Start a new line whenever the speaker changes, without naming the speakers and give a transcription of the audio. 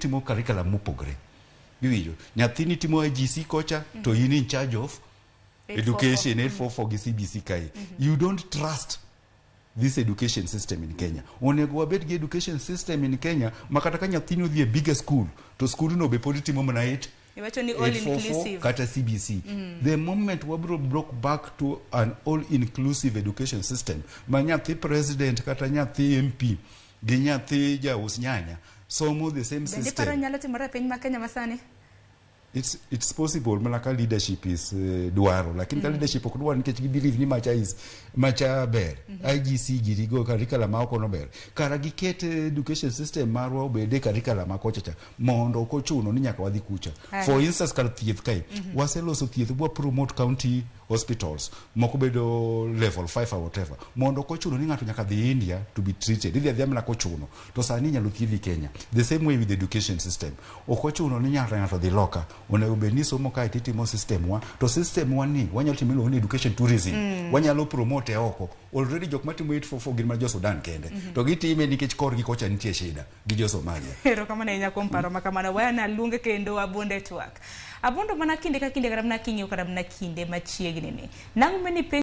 Timo curriculum mopogre. Iwinjo? Nyathini timo IGC kocha to in in charge of education 844 gi CBC kae. You don't trust this education system in Kenya. Onego wabed gi education system in Kenya ma kata ka nyathini odhi e bigger school to skundno be pod timo mana 8
Iwacho ni all
844
inclusive.
Kata CBC. The moment wabro broke back to an all inclusive education system ma nyathi president kata nyathi MP gi nyathi jaus nyanya somo the same
Bende iparo
system.
nyalo timore e piny ma Kenya masani?
It's possible mana ka leadership is dwaro, lakini ka leadership ok dwar nikech gi believe ni macha is macha ber. IGC girigo curriculum ma oko no ber. Kara giket education system marwa obed e curriculum ma kocha cha mondo ok ochuno ni nyaka wadhi kucha.
Aye.
For instance, kar thieth kae waseloso thieth bwa promote county hospitals moko bedo level 5 or whatever mondo ok ochuno ni ng'ato nyaka dhi India to be treated. Idhi adhiya mana kochuno to sani inyalo thiedhi Kenya. The same way with the education system, ok ochuno ni nyaka ng'ato dhi loka. Onego bed ni somo kae titimo system wa to system wa ni wanyalo timo iluongo ni education tourism. Wanyalo promote e oko. Already jok matimo 844 gin mana jo Sudan kende to gitime nikech korgi kocha nitie shida gi jo Somalia.
Erokamano ahinya kuom paro ma kamano. Waya aluonge kendo Abundo e twak. Abundo, mana kinde ka kinde kata mana king'iyo kata mana kinde machiegni ni. Nang'o meni penj